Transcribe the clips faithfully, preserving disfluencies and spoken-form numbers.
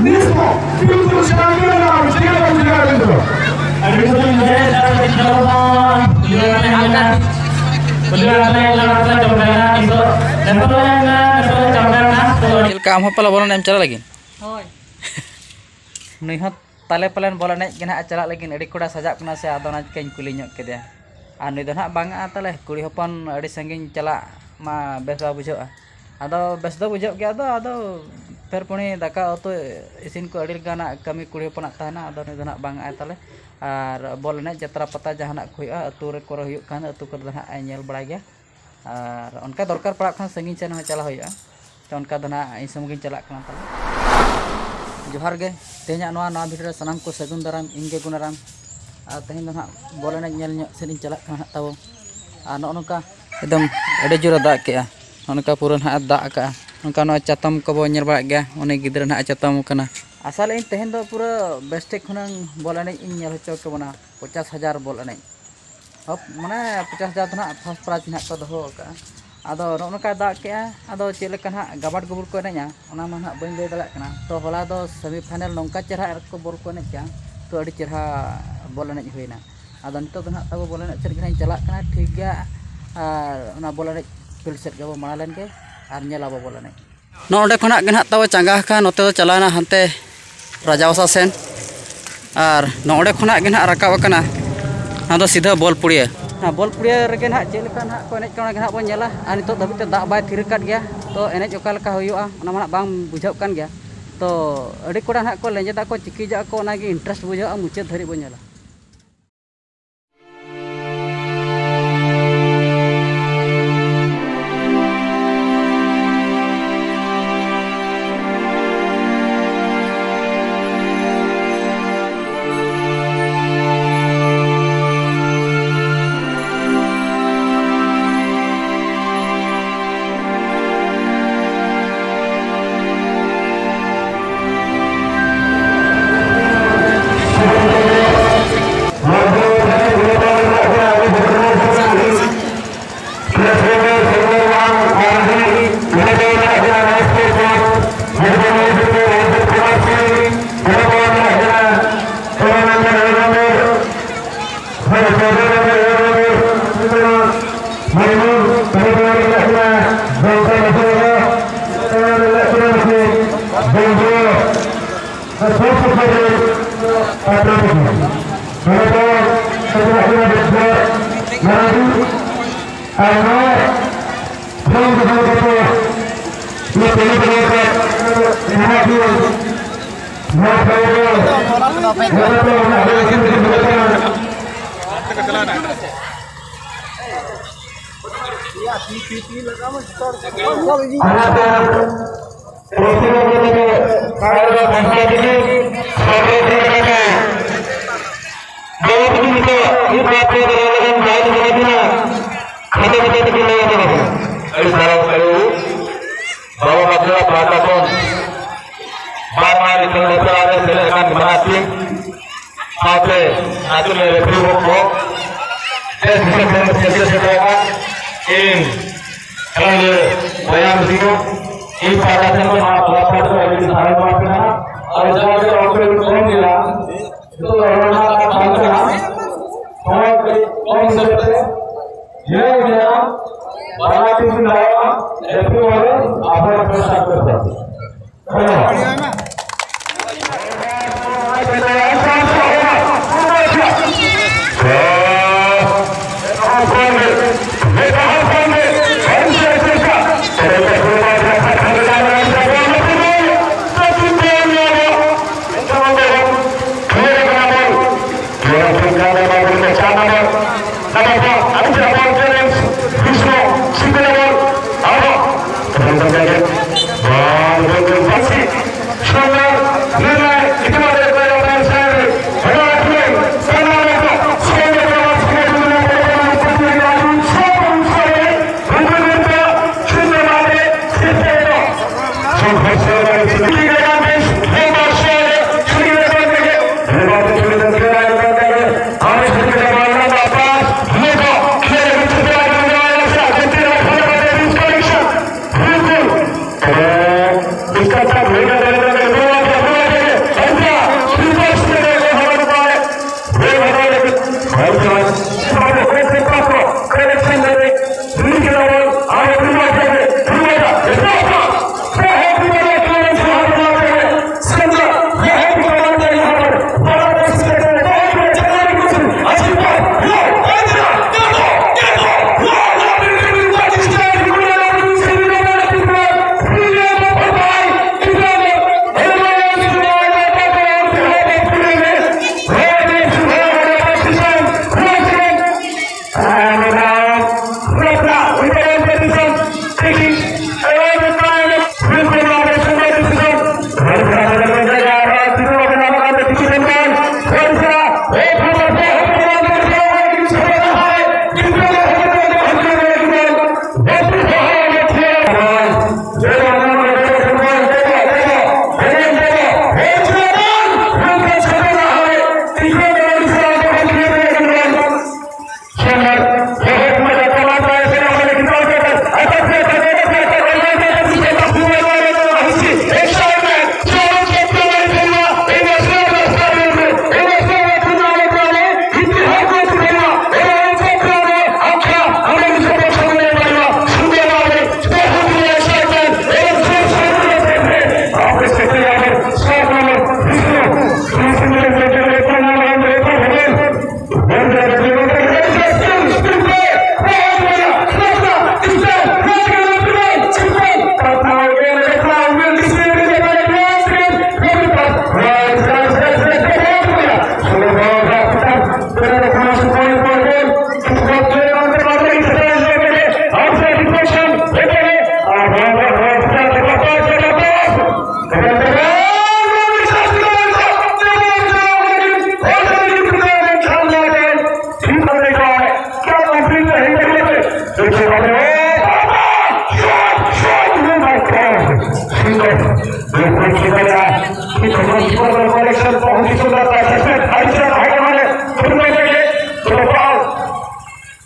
ᱱᱤᱛ ᱦᱚᱸ ᱵᱤᱞᱠᱩᱞ ᱪᱟᱢᱯᱤᱭᱚᱱ ᱟᱨ ᱡᱮᱜᱮᱛ ᱨᱮᱱ ᱠᱷᱤᱞᱟᱲᱤ ᱫᱚ ᱟᱹᱰᱤ ᱥᱟᱺᱜᱤᱧ ᱨᱮ ᱪᱟᱞᱟᱣ ᱞᱟᱹᱜᱤᱫ ᱫᱚ ᱵᱟᱝ᱾ ᱤᱭᱟᱹ ᱨᱮ ᱢᱮᱱᱟᱜᱼᱟ᱾ ᱵᱚᱞᱮ ᱟᱯᱮ ᱞᱟᱲᱟ ᱯᱮ ᱡᱚᱢ ᱞᱮᱱᱟ, ᱱᱤᱛᱚᱜ ᱱᱤᱛᱚᱜ ᱞᱮ ᱱᱤᱛᱚᱜ ᱞᱮ ᱪᱟᱢᱯᱤᱭᱚᱱ ᱮᱱᱟ᱾ ᱛᱚ ᱪᱮᱫ ᱞᱮᱠᱟ, ᱟᱢ ᱦᱚᱸ ᱯᱟᱞᱮ ᱵᱚᱞ ᱮᱱᱮᱡ ᱮᱢ ᱪᱟᱞᱟᱜ ᱞᱟᱹᱜᱤᱫ? ᱦᱳᱭ᱾ ᱱᱩᱭ ᱦᱚᱸ ᱛᱟᱞᱮ ᱯᱟᱞᱮᱱ ᱵᱚᱞ ᱮᱱᱮᱡ ᱜᱮ ᱱᱟᱦᱟᱜ ᱪᱟᱞᱟᱜ ᱞᱟᱹᱜᱤᱫ ᱟᱹᱰᱤ ᱠᱚᱲᱟ ᱥᱟᱡᱟᱜ ᱠᱟᱱᱟ ᱥᱮ, ᱟᱫᱚ ᱚᱱᱟ ᱪᱤᱠᱟᱹᱧ ᱠᱩᱞᱤ ᱧᱚᱜ ᱠᱮᱫᱮᱭᱟ᱾ ᱟᱨ ᱱᱩᱭ ᱫᱚ ᱱᱟᱦᱟᱜ ᱵᱟᱝᱟ ᱛᱟᱞᱮ, ᱠᱩᱲᱤ ᱦᱚᱯᱚᱱ ᱟᱹᱰᱤ ᱥᱟᱺᱜᱤᱧ ᱪᱟᱞᱟᱜ ᱢᱟ ᱵᱮᱥ ᱵᱟᱭ ᱵᱩᱡᱷᱟᱹᱜᱼᱟ᱾ ᱟᱫᱚ ᱵᱮᱥ ᱫᱚ ᱵᱩᱡᱷᱟᱹᱜ ᱜᱮᱭᱟ, ᱟᱫᱚ ᱟᱫᱚ ᱯᱷᱮᱨ ᱯᱩᱱᱤ ᱫᱟᱠᱟ ᱩᱛᱩ ᱤᱥᱤᱱ ᱠᱚ ᱟᱹᱰᱤ ᱞᱮᱠᱟᱱᱟᱜ ᱠᱟᱹᱢᱤ ᱠᱩᱲᱤ ᱦᱚᱯᱚᱱᱟᱜ ᱛᱟᱦᱮᱱᱟ, ᱟᱫᱚ ᱱᱩᱭ ᱫᱚ ᱱᱟᱦᱟᱜ ᱵᱟᱝ ᱟᱭ ᱛᱟᱞᱮ᱾ ᱟᱨ ᱵᱚᱞ ᱮᱱᱮᱡ ᱡᱟᱛᱨᱟ ᱯᱟᱛᱟ ᱡᱟᱦᱟᱱᱟᱜ ᱠᱚ ᱦᱩᱭᱩᱜᱼᱟ, ᱟᱹᱛᱩ ᱨᱮ ᱠᱚᱨᱮ ᱦᱩᱭᱩᱜ ᱠᱷᱟᱱ ᱟᱹᱛᱩ ᱠᱚᱨᱮ ᱫᱚ ᱱᱟᱦᱟᱜ ᱮ ᱧᱮᱞ ᱵᱟᱲᱟᱭ ᱜᱮᱭᱟ᱾ ᱟᱨ ᱚᱱᱠᱟ ᱫᱚᱨᱠᱟᱨ ᱯᱟᱲᱟᱜ ᱠᱷᱟᱱ ᱥᱟᱺᱜᱤᱧ ᱥᱮᱱ ᱦᱚᱸ ᱪᱟᱞᱟᱜ ᱦᱩᱭᱩᱜᱼᱟ᱾ ᱛᱚ ᱚᱱᱠᱟ ᱫᱚ ᱱᱟᱦᱟᱜ ᱤᱧ ᱥᱩᱢᱩᱝ ᱜᱤᱧ ᱪᱟᱞᱟᱜ ᱠᱟᱱᱟ ᱛᱟᱦᱚᱞᱮ᱾ ᱡᱚᱦᱟᱨ ᱜᱮ, ᱛᱮᱦᱮᱧᱟᱜ ᱱᱚᱣᱟ, ᱱᱚᱣᱟ ᱵᱷᱤᱰᱤᱭᱳ ᱨᱮ ᱥᱟᱱᱟᱢ ᱠᱚ ᱥᱟᱹᱜᱩᱱ ᱫᱟᱨᱟᱢ, ᱤᱧ ᱜᱮ ᱜᱩᱱᱟᱨᱟᱢ᱾ ᱟᱨ ᱛᱮᱦᱮᱧ ᱫᱚ ᱱᱟᱦᱟᱜ ᱵᱚᱞ ᱮᱱᱮᱡ ᱧᱮᱞ ᱧᱚᱜ ᱥᱮᱫ ᱤᱧ ᱪᱟᱞᱟᱜ ᱠᱟᱱᱟ ᱦᱟᱸᱜ ᱛᱟᱵᱚ᱾ ᱟᱨ ᱱᱚᱜᱼᱚ ᱱᱚᱝᱠᱟ ᱮᱠᱫᱚᱢ ᱟᱹᱰᱤ ᱡᱳᱨᱮ ᱫᱟᱜ ᱠᱮᱜᱼᱟ, ᱱᱚᱜᱼᱚ ᱱᱚᱝᱠᱟ ᱯᱩᱨᱟᱹ ᱱᱟᱦᱟᱜ ᱮ ᱫᱟᱜ ᱟᱠᱟᱜᱼᱟ᱾ ᱱᱚᱝᱠᱟ ᱱᱚᱣᱟ ᱪᱟᱛᱚᱢ ᱠᱚᱵᱚ ᱧᱮᱞ ᱵᱟᱲᱟᱜ ᱜᱮᱭᱟ, ᱩᱱᱤ ᱜᱤᱫᱽᱨᱟᱹ ᱱᱟᱦᱟᱜ ᱮ ᱪᱟᱛᱚᱢ ᱟᱠᱟᱱᱟ᱾ ᱟᱥᱟ ᱞᱮᱫᱟᱹᱧ ᱛᱮᱦᱮᱧ ᱫᱚ ᱯᱩᱨᱟᱹ ᱵᱮᱥ ᱴᱷᱤᱠ ᱦᱩᱱᱟᱹᱝ ᱵᱚᱞ ᱮᱱᱮᱡ ᱤᱧ ᱧᱮᱞ ᱦᱚᱪᱚ ᱠᱮᱵᱚᱱᱟ, ᱯᱚᱪᱟᱥ ᱦᱟᱡᱟᱨ ᱵᱚᱞ ᱮᱱᱮᱡ᱾ ᱦᱚᱯ, ᱢᱟᱱᱮ ᱯᱚᱪᱟᱥ ᱦᱟᱡᱟᱨ ᱫᱚ ᱱᱟᱦᱟᱜ ᱯᱷᱟᱥᱴ ᱯᱨᱟᱭᱤᱡᱽ ᱱᱟᱦᱟᱜ ᱠᱚ ᱫᱚᱦᱚ ᱟᱠᱟᱫᱼᱟ᱾ ᱟᱫᱚ ᱱᱚᱜᱼᱚ ᱱᱚᱝᱠᱟᱭ ᱫᱟᱜ ᱠᱮᱜᱼᱟ, ᱟᱫᱚ ᱪᱮᱫ ᱞᱮᱠᱟ ᱱᱟᱦᱟᱜ ᱜᱟᱵᱟᱰ ᱜᱩᱵᱩᱰ ᱠᱚ ᱮᱱᱮᱡᱼᱟ, ᱚᱱᱟ ᱢᱟ ᱱᱟᱦᱟᱜ ᱵᱟᱹᱧ ᱞᱟᱹᱭ ᱫᱟᱲᱮᱭᱟᱜ ᱠᱟᱱᱟ᱾ ᱛᱚ ᱦᱚᱞᱟ ᱫᱚ ᱥᱮᱢᱤ ᱯᱷᱟᱭᱱᱮᱞ ᱱᱚᱝᱠᱟ ᱪᱮᱦᱨᱟ ᱠᱚ ᱵᱚᱞ ᱠᱚ ᱮᱱᱮᱡ ᱠᱮᱜᱼᱟ, ᱛᱚ ᱟᱹᱰᱤ ᱪᱮᱦᱨᱟ ᱵᱚᱞ ᱮᱱᱮᱡ ᱦᱩᱭᱱᱟ᱾ ᱟᱫᱚ ᱱᱤᱛᱚᱜ ᱫᱚ ᱱᱟᱦᱟᱜ ᱛᱟᱵᱚ ᱵᱚᱞ ᱮᱱᱮᱡ ᱥᱮᱫ ᱜᱮ ᱱᱟᱦᱟᱜ ᱤᱧ ᱪᱟᱞᱟᱜ ᱠᱟᱱᱟ, ᱴᱷᱤᱠ ᱜᱮᱭᱟ᱾ ᱟᱨ ᱚᱱᱟ ᱵᱚᱞ ᱮᱱᱮᱡ ᱯᱷᱤᱞᱰ ᱥᱮᱫ ᱜᱮᱵᱚ ᱢᱟᱲᱟᱝ ᱞᱮᱱ ᱜᱮ ᱟᱨ ᱧᱮᱞ ᱟᱵᱚ ᱵᱚᱞ ᱮᱱᱮᱡ᱾ ᱱᱚᱜᱼᱚ ᱱᱚᱸᱰᱮ ᱠᱷᱚᱱᱟᱜ ᱜᱮ ᱱᱟᱦᱟᱜ ᱛᱟᱵᱚ ᱪᱟᱸᱜᱟ ᱟᱠᱟᱱ, ᱱᱚᱛᱮ ᱫᱚ ᱪᱟᱞᱟᱣᱱᱟ ᱦᱟᱱᱛᱮ ᱨᱟᱡᱟᱣᱥᱟ ᱥᱮᱱ᱾ ᱟᱨ ᱱᱚᱸᱰᱮ ᱠᱷᱚᱱᱟᱜ ᱜᱮ ᱱᱟᱦᱟᱜ ᱨᱟᱠᱟᱵ ᱟᱠᱟᱱᱟ, ᱱᱚᱣᱟ ᱫᱚ ᱥᱤᱫᱷᱟᱹ ᱵᱚᱞ ᱯᱩᱲᱤᱭᱟᱹ᱾ ᱚᱱᱟ ᱵᱚᱞ ᱯᱩᱲᱤᱭᱟᱹ ᱨᱮᱜᱮ ᱱᱟᱦᱟᱜ ᱪᱮᱫ ᱞᱮᱠᱟ ᱱᱟᱦᱟᱜ ᱠᱚ ᱮᱱᱮᱡ ᱠᱟᱱᱟ, ᱚᱱᱟ ᱜᱮ ᱱᱟᱦᱟᱜ ᱵᱚᱱ ᱧᱮᱞᱟ᱾ ᱟᱨ ᱱᱤᱛᱚᱜ ᱫᱷᱟᱹᱵᱤᱡ ᱛᱮ ᱫᱟᱜ ᱵᱟᱭ ᱛᱷᱤᱨ ᱟᱠᱟᱫ ᱜᱮᱭᱟ, ᱛᱚ ᱮᱱᱮᱡ ᱚᱠᱟ ᱞᱮᱠᱟ ᱦᱩᱭᱩᱜᱼᱟ, ᱚᱱᱟ ᱢᱟ ᱱᱟᱦᱟᱜ ᱵᱟᱝ ᱵᱩᱡᱷᱟᱹᱜ ᱠᱟᱱ ᱜᱮᱭᱟ᱾ ᱛᱚ ᱟᱹᱰᱤ ᱠᱚᱲᱟ ᱱᱟᱦᱟᱜ ᱠᱚ ᱞᱮᱸᱡᱮᱫ ᱟᱠᱚ, ᱪᱤᱠᱤᱡᱚᱜ ᱟᱠᱚ, ᱚᱱᱟᱜᱮ ᱤᱱᱴᱟᱨᱮᱥᱴ ᱵᱩᱡᱷᱟᱹᱜᱼᱟ, ᱢᱩᱪᱟᱹᱫ ᱫᱷᱟᱹᱨᱤᱡ ᱵᱚᱱ ᱧᱮᱞᱟ᱾ ᱥᱩᱨ ᱥᱩᱯᱩᱨ ᱨᱮ ᱯᱟᱴᱱᱟ ᱛᱟᱵᱚᱱ᱾ ᱱᱚᱰᱮ ᱫᱚ ᱥᱟᱹᱫᱷᱩ ᱨᱟᱢᱪᱟᱸᱫᱽ ᱢᱟᱨᱟᱱᱰᱤ ᱟᱨ ᱱᱚᱣᱟ ᱠᱷᱚᱱ ᱡᱟᱦᱟᱸ ᱠᱟᱛᱮ ᱱᱚᱣᱟ ᱯᱮᱱᱮᱞ ᱵᱮᱱᱟᱣ ᱠᱟᱛᱮ ᱡᱟᱦᱟᱸ ᱠᱤ ᱱᱚᱣᱟ ᱴᱷᱟᱶ ᱨᱮ ᱱᱚᱰᱮ ᱫᱚ ᱚᱱᱟ ᱟᱹᱰᱤ ᱨᱟᱹᱥᱠᱟᱹ ᱵᱩᱡᱷᱟᱹᱜ ᱠᱟᱱᱟ᱾ ᱚᱱᱟᱛᱮ ᱯᱨᱚᱛᱤᱵᱚᱫᱷ ᱞᱮᱠᱟ ᱟᱨ ᱥᱟᱱᱛᱟᱲ ᱛᱮᱜᱮ ᱥᱟᱶᱛᱟ ᱥᱮᱨᱮᱧ ᱠᱟᱱᱟ᱾ ᱵᱟᱵᱟ ᱛᱟᱹᱠᱤᱱ ᱱᱤᱛᱚᱜ ᱢᱤᱫ ᱵᱟᱨ ᱯᱮ ᱫᱚᱦᱚ ᱞᱮᱠᱷᱟᱱ ᱵᱟᱭ ᱫᱚᱦᱚ ᱞᱮᱠᱷᱟᱱ ᱠᱷᱟᱴᱚ ᱢᱟᱪᱷᱟ ᱛᱮᱠᱤᱱ ᱞᱟᱹᱭ ᱟᱠᱟᱫᱟ᱾ ᱟᱹᱰᱤ ᱥᱟᱨᱦᱟᱣ, ᱟᱹᱰᱤ ᱵᱟᱵᱟ ᱵᱟᱯᱞᱟ ᱯᱟᱦᱴᱟ ᱠᱷᱚᱱ ᱵᱟᱨ ᱢᱟᱹᱦᱤᱛ ᱠᱷᱚᱱ ᱵᱟᱯᱞᱟ ᱨᱮ ᱥᱮᱞᱮᱫ ᱟᱠᱟᱱ ᱵᱟᱱᱟᱨ ᱴᱤᱢ ᱥᱟᱶᱛᱮ ᱟᱹᱛᱩ ᱨᱮ ᱨᱮᱯᱷᱟᱨᱤ ᱠᱚ ᱵᱮᱥ ᱵᱤᱥᱮᱥ ᱠᱷᱚᱱ ᱥᱮᱴᱮᱨ ᱥᱮᱴᱮᱨ ᱟᱠᱟᱱ ᱤᱧ ᱠᱷᱮᱞᱳᱰᱤᱭᱟᱹ ᱵᱚᱭᱦᱟ ᱢᱤᱥᱤ ᱠᱚ, ᱤᱧ ᱯᱟᱦᱴᱟ ᱥᱮᱱ ᱠᱷᱚᱱ ᱱᱚᱣᱟ ᱠᱞᱟᱵᱽ ᱯᱟᱦᱴᱟ ᱥᱮᱱ ᱟᱹᱰᱤ ᱥᱟᱨᱦᱟᱣ ᱮᱢᱟ ᱯᱮ ᱠᱟᱱᱟ᱾ ᱟᱨ ᱡᱟᱦᱟᱸ ᱜᱮ ᱚᱠᱛᱚ ᱠᱚᱢ ᱜᱮᱭᱟ, ᱱᱤᱛᱚᱜ ᱫᱚ ᱚᱱᱟ ᱨᱮᱱᱟᱜ ᱠᱟᱛᱷᱟ ᱵᱟᱝ ᱠᱟᱱᱟ᱾ ᱥᱚᱢᱚᱭ ᱠᱟᱹᱴᱤᱡ ᱠᱚᱢ ᱜᱮᱛᱮ ᱡᱤᱨᱟᱹᱣ ᱢᱮᱱᱟᱜᱼᱟ᱾ ᱵᱟᱱᱟᱨ ᱴᱤᱢ ᱠᱤᱱ ᱫᱟᱲᱮᱭᱟᱜᱼᱟ᱾ ᱮᱯᱨᱤᱞ ᱢᱟᱥ ᱨᱮ ᱟᱵᱚ ᱯᱨᱮᱥᱟᱨ ᱠᱚ ᱫᱚᱨᱠᱟᱨ᱾ ᱫᱷᱚᱱᱭᱚᱵᱟᱫ᱾ Collection बहुत ही सुंदर था, सच में भाई साहब, भाई हमारे, तुम लोग के लिए, तो बताओ,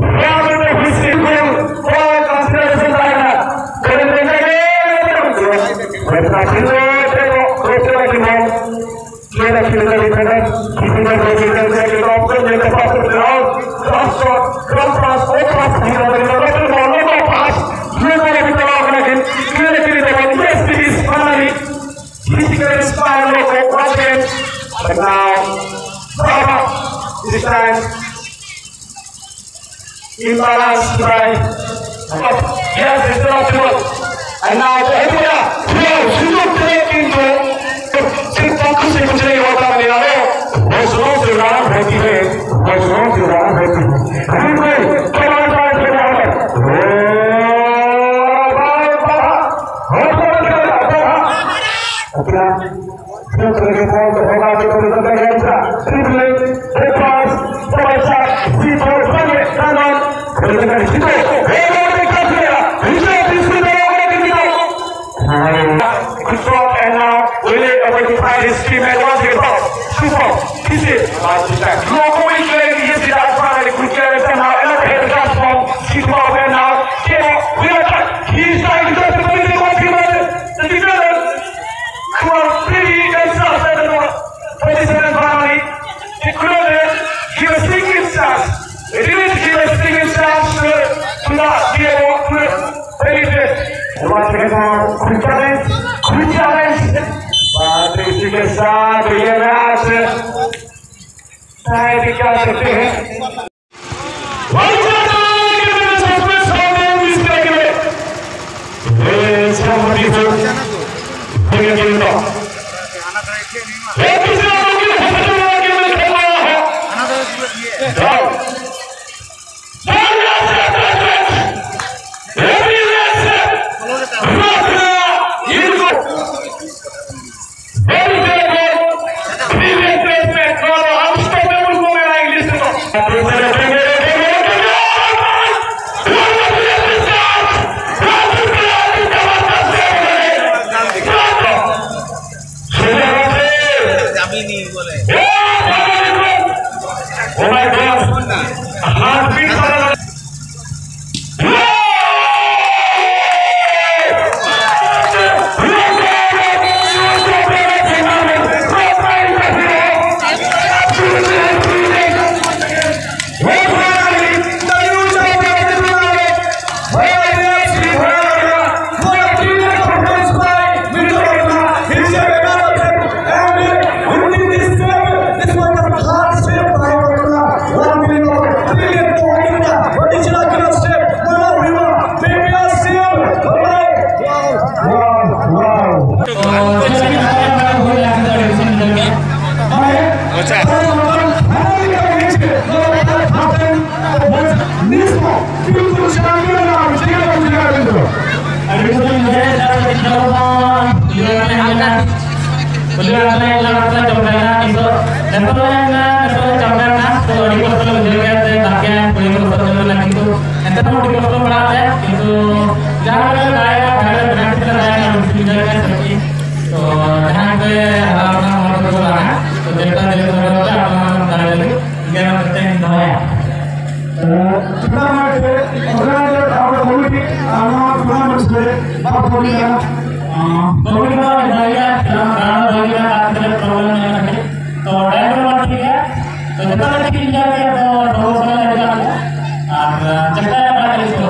क्या बोलते हैं, हिस्ट्री को, कोई कंसिडरेशन आएगा, करेंगे, करेंगे, इतना फिर से देखो, रोकते रखिए। Clear, clear, clear, clear. Defender, defender, defender, option, let the pass to the ground. Cross shot, cross pass, oh, cross, defender, defender, defender, no, no, no, pass. Clear, clear, clear, clear, clear, clear, clear. Yes, it is finally. Physical inspire, look at what then. But now, Baba, this time, imbalance by Yes, it's not true. And now the idea, wow, सुनो, देखिए तो, सिर्फ कुछ नहीं, कुछ नहीं होता, मेरा लो। वो सुनो, सुनो, होती है, वो सुनो, सुनो, होती है। बिल्कुल, कमाल का खेला है। ओ, वाह, वाह, वाह। अपना क्षेत्र के बॉल को भगा के तो निकल गया था। ट्रिपल, एक पास, बड़ा अच्छा, सीधो, बड़े, कानून, निकल गया, सीधो। ए, वो देखा गया, नीचे, तीसरी तरफ, वो देखा। Good shot and now Willie able to find his teammate once again. Super. This is Loco Willie clearing the easy dart finally. Good clearance and now another head dart from Super and now Kemo will attack. He is trying to just put it in one field. The defender. Come on, pretty themselves at the moment. But this is finally. He couldn't give a single chance. He didn't give a single chance to, to not be able to Very good. Once again, quick challenge, quick challenge. But इसी के साथ ये match tie भी कर सकते हैं। Kami ni boleh. Oh my God. Heartbeat. Tournament organizer of the committee, uh, tournament spirit, Bapu Puri, uh, committee organizer, uh, तो driver बात ठीक है। तो जितना भी ठीक है तो दो सौ ले जाओ। और चलता है बात इसको।